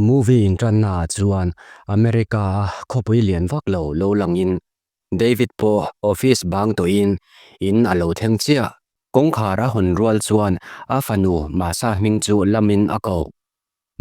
Movie inṭannaah chuan America-a khawpui lian vak lo lo langin David pawh office bang tawhin in a lo thleng chiah. Kawngkhar a hawn rual chuan a fanu Masa hming chu lamin a ko.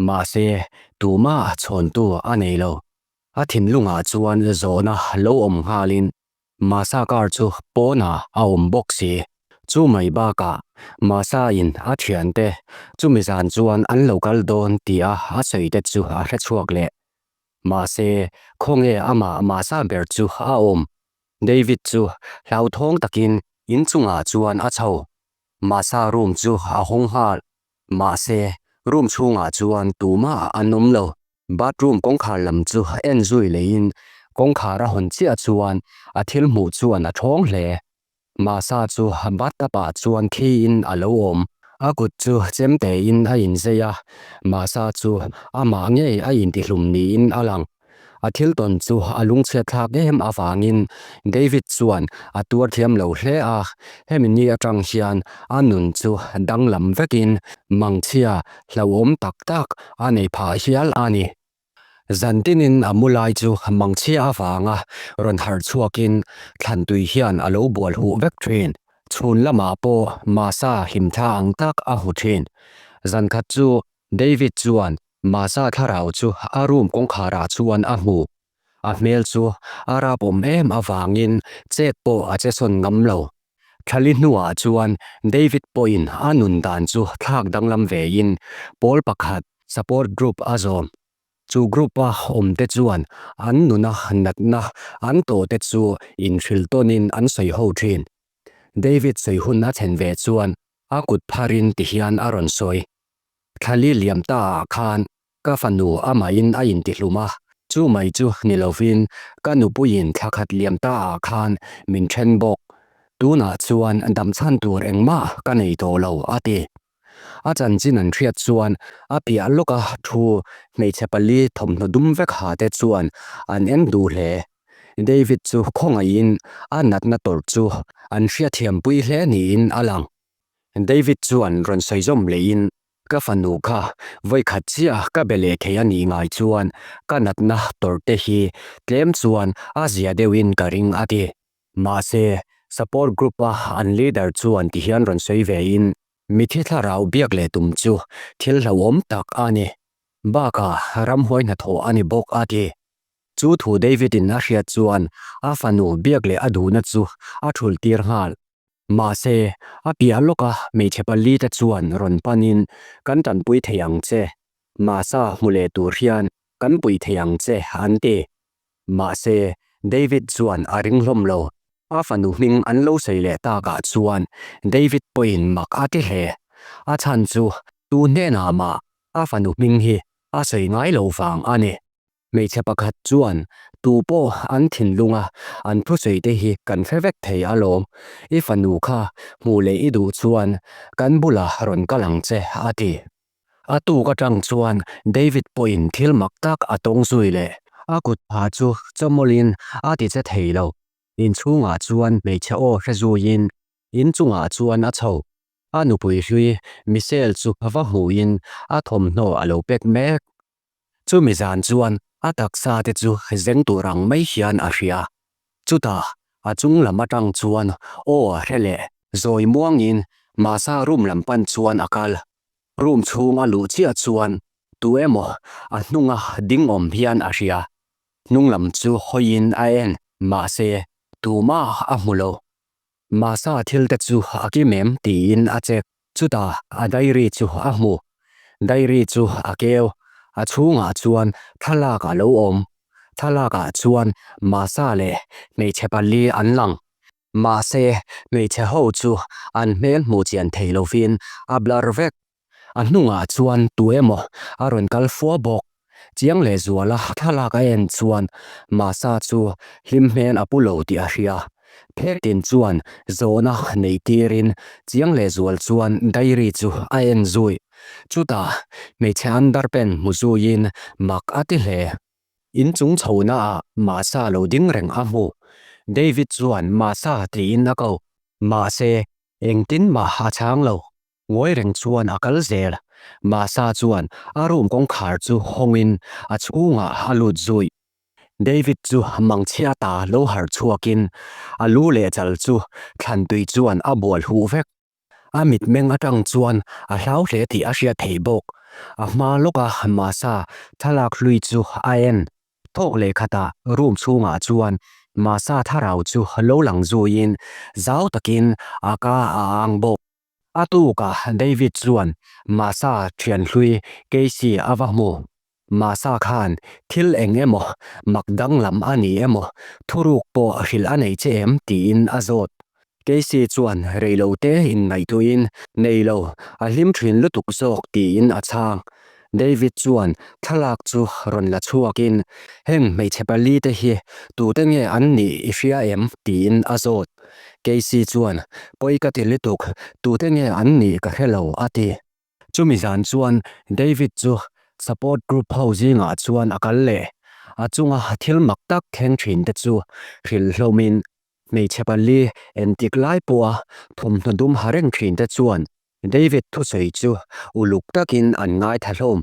Mahse, tumah chhawntu a nei lo. A thinlungah chuan zawhna lo awm nghalin Masa car chu pawnah a awm bawk si. Chu mai bakah Masa in a thiante chumi zan chuan an lo kal dawn tia a sawi te chu a hre chhuak leh. Mahse, khawnge amah Masa ber chu a awm? David chu hlauthawng takin inchungah chuan a chho. Masa room chu a hawng nghal. Mahse, room chhungah chuan tumah an awm lo. Bathroom kawngkhar lam chu en zui leiin kawngkhar a hawn chiah chuan a thil hmuh chuan a thawng hle. Masa chu bathtub ah chuan thiin a lo awm. A kut chu chemtein a inzei a, Masa chu amah ngei a intihlum niin a lang. A thil tawn chu a lungchhiat thlak em avangin David chuan a tuar thiam lo hle a, hemi ni atang hian a nun chu danglam vekin mangchhia hlauhawm tak tak a nei phah hial a ni. Zan tinin a mu lai chu mangchhia avanga rawn harh chhuakin thlantui hian a lo bual huh vek thin. Chhun lamah pawh Masa hlimthla ang tak a hu thin. Zan khat chu David chuan Masa thlarau chu a room kawngkharah chuan a hmu. A hmel chu a rap awm em avangin chet pawh a che sawn ngam lo. Thlali hnuah chuan David pawhin a nun dan chu thlak danglam vein pawl pakhat support group a zawm. Chu group-a awmte chuan an nuna natna an tawhte chu inhrilh tawnin an sawi ho thin. David sawi hun a thlen ve chuan a kut pharin tihian a rawn sawi. Thlali liam ta ah khan ka fanu amahin a intihlum a, chu mai chu ni lovin ka nupuiin thla khat liam ta ah khan min then bawk. Tunah chuan damchhan tur engmah ka nei tawh lo, a ti. A chanchin an hriat chuan a piah lawka thu hmeichhe pali thawmhnaw dum vek ha te chuan an en duh hle. David chu khawngaihin a natna tawrh chu an hriatthiampui hle niin a lang. David chuan rawn sawi zawm leiin, Ka fanu kha vawikhat chiah ka be leh thei a nih ngai chuan ka natna tawrhte hi tlem chuan a zia deuhin ka ring a ti. Mahse, support group-a an leader chuan tihian rawn sawi vein, Mithi thlarau biak leh tum chu thil hlauhawm tak a ni. Bakah ramhuai hnathawh a ni bawk a ti. Chu thu David-in a hriat chuan a fanu biak leh a duhna chu a thulh tir nghal. Mahse, a piah lawka hmeichhe pali te chuan rawn panin kan tanpui thei ang che, Masa hmu leh tur hian kan pui thei ang che an ti. Mahse, David chuan a ring hlawm lo. A fanu hming an lo sawi leh takah chuan David pawhin mak a ti hle. A chhan chu tu hnenah mah a fanu hming hi a sawi ngai lo vang a ni. Hmeichhe pakhat chuan, Tu pawh an thinlunga an thusawi te hi kan hre vek thei alawm, i fanu kha hmuh leh i duh chuan kan bulah rawn kal ang che, a ti. A tuk atang chuan David pawhin thil mak tak a tawng zui leh. A kut pha chu chawmawlhin a ti che thei lo. Inchhungah chuan hmeichhe aw hre zuiin inchungah chuan a chho. A nupui hlui Michelle chu va hmuhin a thawmhnaw a lo pek mek. Chumi zan chuan a taksa te chu zeng tur ang mai hian a hria. Chutah a chung lam atang chuan aw a hre leh zawi muangin Masa room lam pan chuan a kal. Room chhung a luh chiah chuan tu emaw a hnunga ding awm hian a hria. Hnung lam chu hawiin a en mahse tumah a hmu lo. Masa thil te chu a kim em tiin a check. Chutah a diary chu a hmu. Diary chu a keu. A chhungah chuan thlalak a lo awm. Thlalakah chuan Masa leh hmeichhe pali an lang. Mahse, hmeichhe ho chu an hmel hmuh chian thei lovin a blur vek. A hnungah chuan tu emaw a rawn kal fua bawk. Chiang leh zuala thlalak a en chuan Masa chu hlim hmel a pu lo tih a hria. Phertin chuan zawhna nei tirin Chiang leh zual chuan diary chu a en zui. Chutah hmeichhe underpant hmu zuiin mak a ti hle. Inchung chhohnaah Masa lo ding reng a hmu. David chuan Masa tiin a ko. Mahse, engtin mah a chhang lo. Ngawi reng chuan a kal zel. Masa chuan a room kawngkhar chu hawngin a chhungah a lut zui. David chu mangchhia ta lo harh chhuakin a lu leh chal chu thlan tui chuan a bual huh vek. A mitmeng atang chuan a hlau hle tih a hriat theih bawk. A hma lawka Masa thlalak hlui chu a en. Thawk leh khatah room chhungah chuan Masa thlarau chu lo lang zuiin zau takin a ka a ang bawk. A tukah David chuan Masa thian hlui Casey a va hmu. Masa khan thil eng emaw mak danglam a ni emaw thuruk pawh hrilh a nei che em tiin a zawt. Casey chuan reilote inngaihtuahin nei lo, a hlim thin lutuk zawk tiin a chhang. David chuan thlalak chu rawn la chhuakin heng hmeichhe palite hi tute nge an nih i hria em tiin a zawt. Casey chuan pawi ka ti lutuk, tute nge an nih ka hre lo a ti. Chumi zan chuan David chu support group ho zingah chuan a kal leh. A chunga thil mak tak thleng thin te chu hrilh hlawmin hmeichhe pali entik lai pawha thawmhnaw dum ha reng thin te chuan David thusawi chu uluk takin an ngaithla hlawm.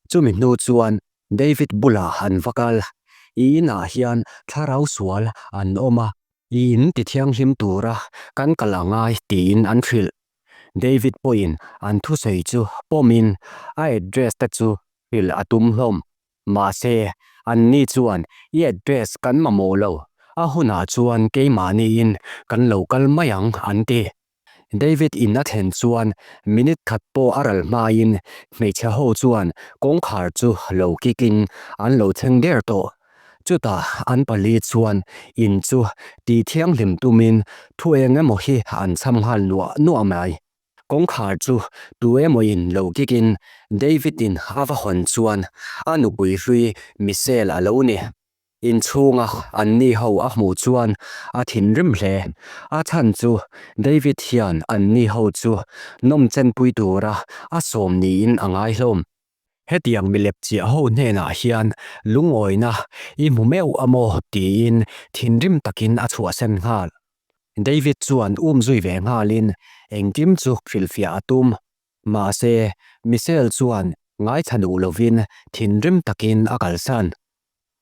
Chumi hnu chuan David bulah an va kal. I inah hian thlarau sual an awm a, i in tithianghlim tura kan kal a ngai tiin an hrilh. David pawhin an thusawi chu pawmin a address te chu hrilh a tum hlawm. Mahse, anni chuan i address kan mamawh lo, a hunah chuan keimahniin kan lo kal mai ang an ti. David in a thlen chuan minute khat pawh a ral hmain hmeichhe ho chuan kawngkhar chu lo kikin an lo thleng der tawh. Chutah an pali chuan in chu tih thianghlim tumin thu eng emaw hi an chham nghal nuah nuah mai. Kawngkhar chu tu emawin lo kikin David-in a va hawn chuan a nupui hlui Michelle a lo ni. Inchhunga anni ho a hmuh chuan a thinrim hle. A chhan chu David hian anni ho chu nawmchenpui tura a sawm niin a ngai hlawm. Hetiang milep chiah ho hnenah hian lungawina i hmu meuh a maw tiin thinrim takin a chhuahsan nghal. David chuan um zui ve nghalin engkim chu hrilhfiah a tum. Mahse, Michelle chuan ngaithla duh lovin thinrim takin a kalsan.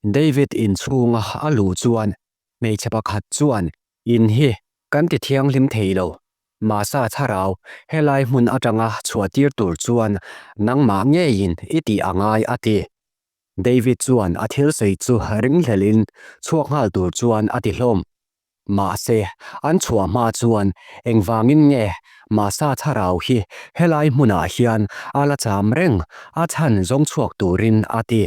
David inchhunga a luh chuan hmeichhe pakhat chuan in hi kan ti thianghlim thei lo, Masa thlarau helai hmun atanga chhuahtir tur chuan nangmah ngeiin i tih a ngai a ti. David chuan a thil sawi chu ringhlelin chhuak nghal tur chuan a ti hlawm. Mahse, an chhuah hma chuan engvangin nge Masa thlarau hi helai hmunah hian a la cham reng a chhan zawng chhuak turin a ti.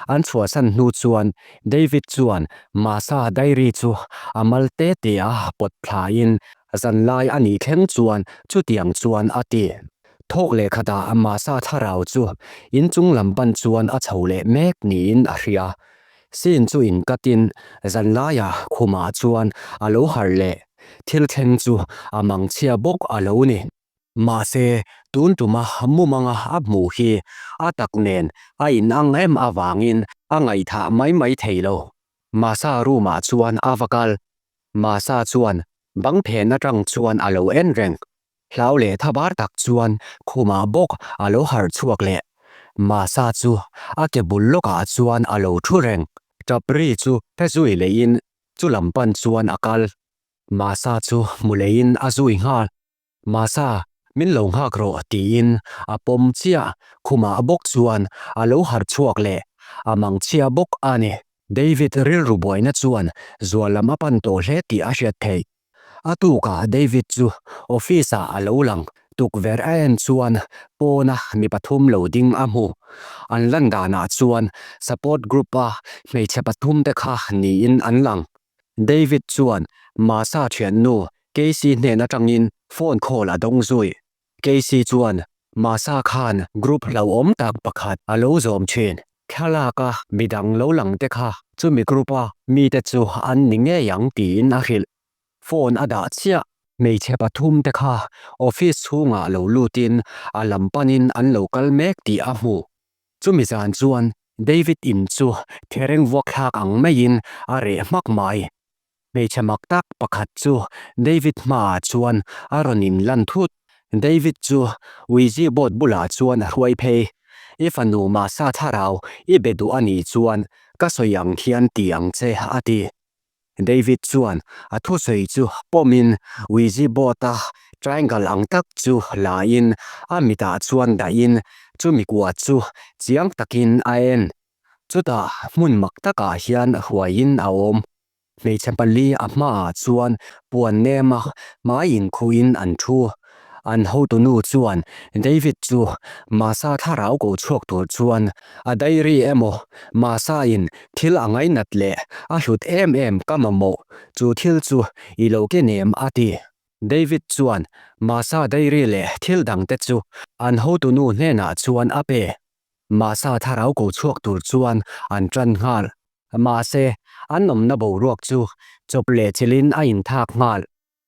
An chhuahsan hnu chuan David chuan Masa diary chu a mal te te a pawt thlain zanlai a nih thleng chuan chutiang chuan a ti. Thawk leh khatah Masa thlarau chu inchung lam pan chuan a chho leh mek niin a hria. Scene chu inkatin zanlaia khumah chuan a lo harh leh. Thil thleng chu a mangchhia bawk a lo ni. Mahse, tun tuma mumanga a hmuh hi a tak nen a inang em avangin a ngaihthah mai mai thei lo. Masa room-ah chuan a va kal. Masa chuan bang phen atang chuan a lo en reng. Hlau leh thabar tak chuan khumah bawk a lo harh chhuak leh. Masa chu a ke bul lawkah chuan a lo thu reng. Tap ri chu hre zui lehin chu lam pan chuan a kal. Masa chu hmu leiin a zui nghal. Masa, min lo nghak rawh tiin a pawm chiah, khumah bawk chuan a lo harh chhuak leh a mang chhia bawk a ni. David rilru buaina chuan zual lam a pan tawh hle tih a hriat theih. A tukah David chu office ah a lo lang, tukverh a en chuan pawna mi pathum lo ding a hmu. An lan danah chuan support group a hmeichhe pathum te kha niin an lang. David chuan Masa thiannu Casey hnen atangin phone call a dawng zui. Casey chuan Masa khan group hlauhawm tak pakhat a lo zawm thin. Thlalak a midang lo lang te kha chumi group a mite chu an ni ngei ang tiin a hrilh. Phone a dah chiah. Hmeichhe pathum te kha office chhungah lo lutin a lam panin an lo kal mek tih a hmu. Chumi zan chuan David in chu thereng vuak thlak ang maiin a reh hmak mai. Hmeichhe mak tak pakhat chu David hmaah chuan a rawn in lan thut. David chu Ouija board bulah chuan a hruai phei. I fanu Masa thlarau i be duh a nih chuan ka sawi ang hian ti ang che a ti. David chuan a thusawi chu pawmin Ouija board a triangle ang tak chu la in a mitah chuan dahin chumi kua chu chiang takin a en. Chutah hmun mak takah hian huaiin a awm. Hmeichhe pali a hmaah chuan puan nema hmai inkhuhin an thu. An hotunu chuan David chu Masa thlarau ko chhuak tur chuan a diary emaw Masa in thil a ngainat leh a hlut em em ka mamawh chu thil chu i lo ken em a ti. David chuan Masa diary leh thil dangte chu an hotunu hnenah chuan a pe. Masa thlarau ko chhuak tur chuan an tan nghal. Mahse, an awmna boruak chu chawp leh chilhin a inthak nghal.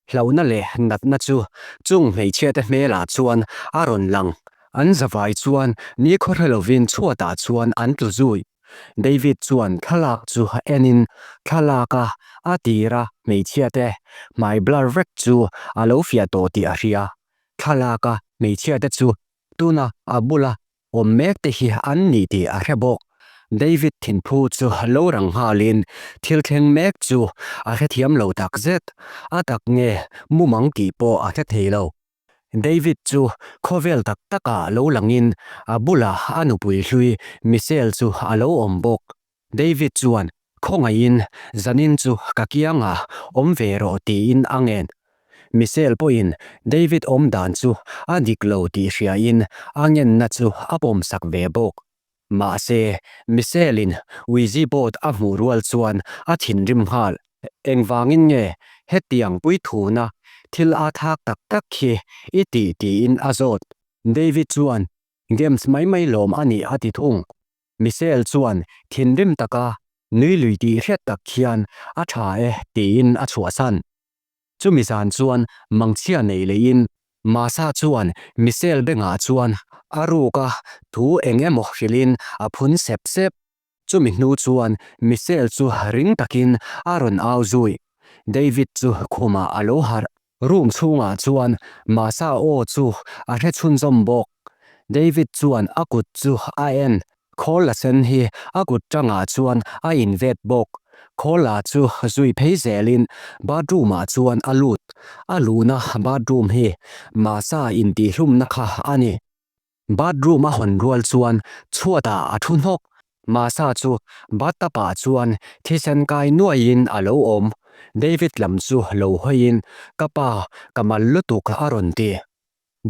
Hlauhna leh natna chu chung hmeichhiate hmelah chuan a rawn lang. An zavai chuan nikhaw hre lovin chhuatah chuan an tlu zui. David chuan thlalak chu enin thlalaka a tira hmeichhiate hmai blur vek chu a lo fiah tawh tih a hria. Thlalaka hmeichhiate chu tuna a bula Awm mek te hi an ni tih a hre bawk. David thinphu chu lo rang nghalin thil thleng mek chu a hrethiam lo tak zet. A tak nge mumang tih pawh a hre thei lo. David chu khawvel tak takah lo langin a bulah a nupui hlui Michelle chu a lo awm bawk. David chuan Khawngaihin zanin chu ka kiangah awm ve rawh tiin a ngen. Michelle pawhin David awm dan chu a dik lo tih hriain a ngenna chu a pawmsak ve bawk. Mahse, Michelle-in Ouija board a hmuh rual chuan a thinrim nghal. Engvangin nge hetiang puithuna thil a thak tak tak hi i tih tiin a zawt. David chuan games mai mai lawm a nih a ti thung. Michelle chuan thinrim taka nui lui tih hriat tak hian a tha e tiin a chhuahsan. Chumi zan chuan mangchhia nei leiin Masa chuan Michelle bengah chuan a ruka thu eng emaw hrilhin a phun sep sep. Chumi hnu chuan Michelle chu ring takin a rawn au zui. David chu khumah a lo harh. Room chhungah chuan Masa aw chu a hre chhunzawm bawk. David chuan a kut chu a en. Khawl la sen hi a kut tangah chuan a invet bawk. Khawl la chu zui phei zelin bathroom ah chuan a lut. A luhna bathroom hi Masa intihhlumna kha a ni. Bathroom a hawn rual chuan chhuatah a thu hnawk. Masa chu bathtub ah chuan thisen kai nuaiin a lo awm. David lam chu lo hawiin, Ka pa, ka mal lutuk a rawn ti.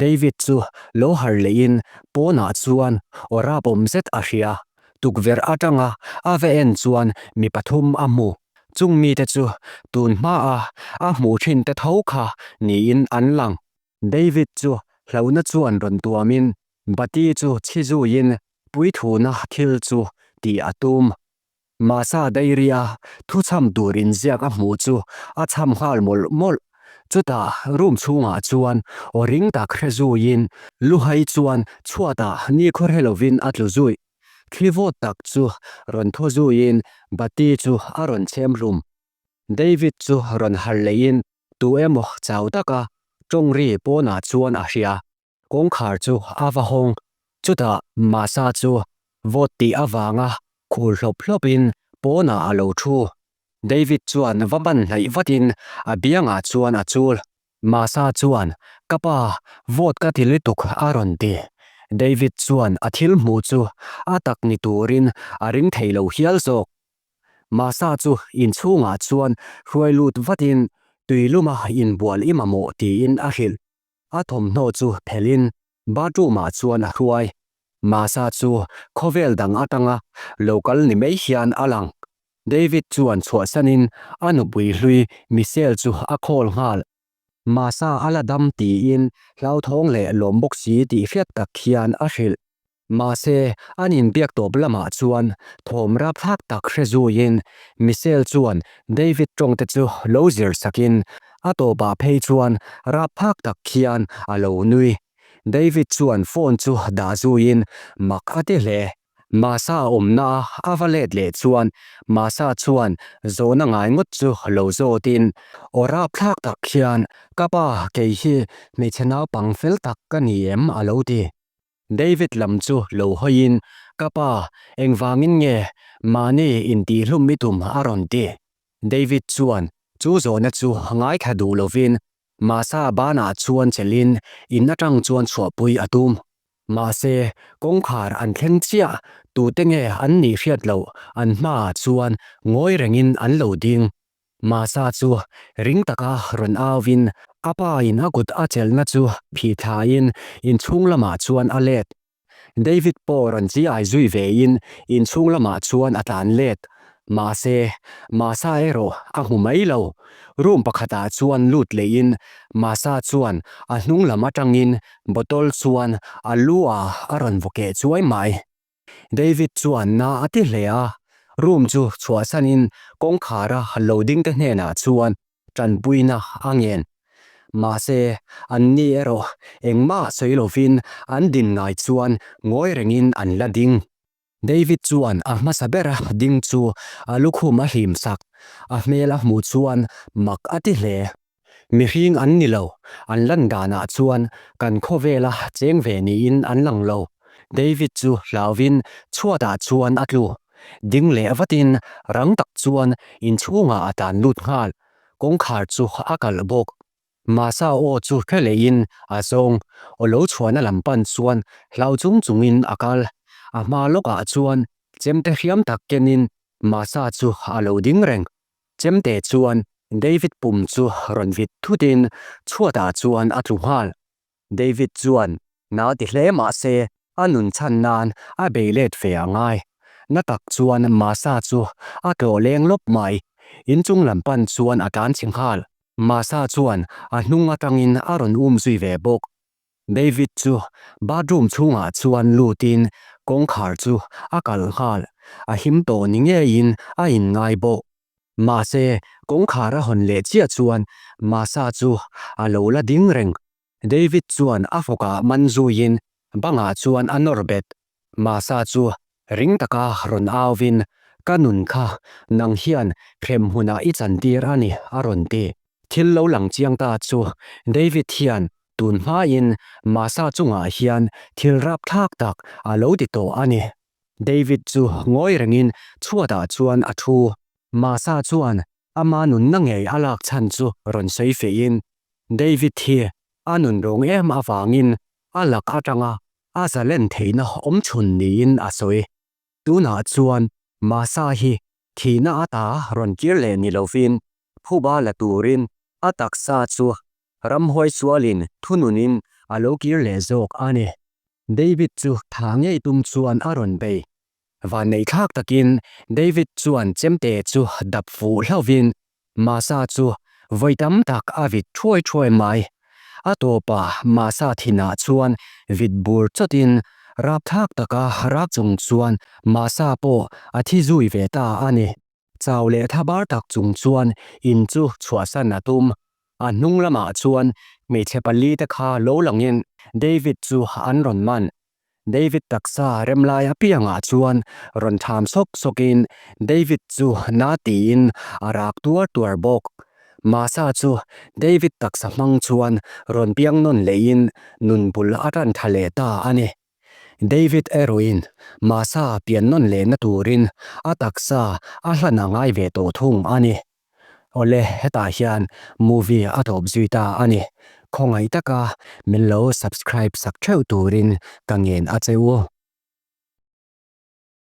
David chu lo harh lehin pawnah chuan aw rapawm zet a hria. Tukverh atanga a va en chuan mi pathum a hmu. Chung mite chu tun hmaa a hmuh thin te tho kha niin an lang. David chu hlauhna chuan rawn tuamin bati chu chhi zuiin puithuna thil chu tih a tum. Masa dairy-a thu chham tur inziak a hmuh chu a chham nghal mawlh mawlh. Chutah room chhungah chuan aw ring tak hre zuiin luhai chuan chhuatah nikhaw hre lovin a tlu zui. Thli vawt tak chu rawn thaw zuiin bati chu a rawn chhem hlum. David chu rawn harh leiin Tu emaw chau taka tawng ri pawnah chuan a hria. Kawngkhar chu a va hawng. Chutah Masa chu vawt tih avanga khur hlawp hlawpin pawnah a lo thu. David chuan va ban hnaih vatin a biangah chuan a chul. Masa chuan, Ka pa, vawt ka ti lutuk a rawn ti. David chuan a thil hmuh chu a tak ni turin a ring thei lo hial zawk. Masa chu inchhungah chuan hruai lut vatin tui luma inbual i mamawh tiin a hrilh. A thawmhnaw chu phelhin bathroom ah chuan a hruai. Masa chu khawvel dang atanga lo kal ni mai hian a lang. David chuan chhuahsanin a nupui hlui Michelle chu a call nghal. Masa a la dam tiin hlauthawng leh lawm bawk si tih hriat tak hian a hrilh. Mahse, an inbiak tawp lamah chuan thawm rapthlak tak hre zuiin Michelle chuan David tawngte chu lo zir sakin a tawpah phei chuan rapthlak tak khian a lo nui. David chuan phone chu dah zuiin mak a ti hle. Masa awmna a va let leh chuan Masa chuan zawhna ngai ngawt chu lo zawtin aw rapthlak tak hian, Ka pa, kei hi hmeichhe naupang fel tak ka ni em? a lo ti. David lam chu lo hawiin, Ka pa, engvangin nge mahni intihhlum i tum? a rawn ti. David chuan chu zawhna chu ngaithla duh lovin Masa banah chuan chelhin in atang chuan chhuahpui a tum. Mahse, kawngkhar an thleng chiah, tute nge an nih hriat loh an hmaah chuan ngawi rengin an lo ding. Masa chu ring taka rawn auin a pa in a kut a chelhna chu phih thlain inchhung lamah chuan a let. David pawh rawn chi ai zui vein inchhung lamah chuan a tlan let. Mahse, Masa erawh a hmu mai lo. Room pakhatah chuan lut leihin Masa chuan a hnung lam atangin bottle chuan a lu ah a rawn vaw keh chuai mai. David chuan na a ti hle a, room chu chhuahsanin kawngkhara lo dingte hnenah chuan tanpuina a ngen. Mahse, anni erawh engmah sawi lovin an din ngai chuan ngawi rengin an la ding. David chuan a hmasa bera ding chu a lukhum a hlim sak. A hmel a hmuh chuan mak a ti hle. Mihring an ni lo, an lan danah chuan kan khawvela cheng ve niin an lang lo. David chu hlauvin chhuatah chuan a tlu. Ding leh vatin rang tak chuan inchhungah a tlan lut nghal. Kawngkhar chu a kalh bawk. Masa aw chu hre leiin a zawng. Aw lo chhuahna lam pan chuan hlau chung chungin a kal. A hma lawkah chuan chemte hriam tak kenin Masa chu a lo ding reng. Chemte chuan David pum chu rawn vit thutin chhuatah chuan a tlu nghal. David chuan na ti hle mah se a nun chhan nan a bei let ve a ngai. Na tak chuan Masa chu a tlawh leng lawp mai. Inchung lam pan chuan a tlan chhe nghal. Masa chuan a hnung atangin a rawn um zui ve bawk. David chu bathroom chhungah chuan lutin kawngkhar chu a kalh nghal. A him tawh ni ngeiin a inngai bawk. Mahse, kawngkhar a hawn leh chiah chuan Masa chu a lo la ding reng. David chuan a fawkah man zuiin bangah chuan a nawr bet. Masa chu ring taka rawn auvin, Ka nun kha nang hian hrem hmunah i chantir a ni, a rawn ti. Thil lo lang chiang ta chu David hian tun hmain Masa chungah hian thil rapthlak tak a lo ti tawh a ni. David chu ngawi rengin chhuatah chuan a thu. Masa chuan ama nunna ngei a lak chhan chu rawn sawi feihin, David hi a nun rawng em avangin a lak atanga a zalen theihna awm chhun niin a sawi. Tunah chuan Masa hi thihna ata rawn kir leh ni lovin phuba la turin a taksa chu ramhuai sualin thununin a lo kir leh zawk a ni. David chu tha ngei tum chuan a rawn bei. Vanneih thlak takin David chuan chemte chu dap fuh hlauhvin Masa chu vawi tam tak a vit thuai thuai mai. A tawpah Masa thinah chuan vit bur chawtin rapthlak taka rak chung chuan Masa pawh a thi zui ve ta a ni. Chau leh thabar tak chung chuan in chu chhuahsan a tum. A hnung lamah chuan hmeichhe palite kha lo langin David chu an rawn man. David taksa remlai apiangah chuan rawn tham sawk sawkin David chu na tiin a rak tuar tuar bawk. Masa chu David taksa hmang chuan rawn piang nawn lehin nun bul a tan tha leh ta a ni. David erawhin Masa pian nawn lehna turin a taksa a hlan a ngai ve tawh thung a ni. Awle, hetah hian movie a tawp zui ta a ni. Khawngaih taka min lo subscribe sak theuh turin ka ngen a che u.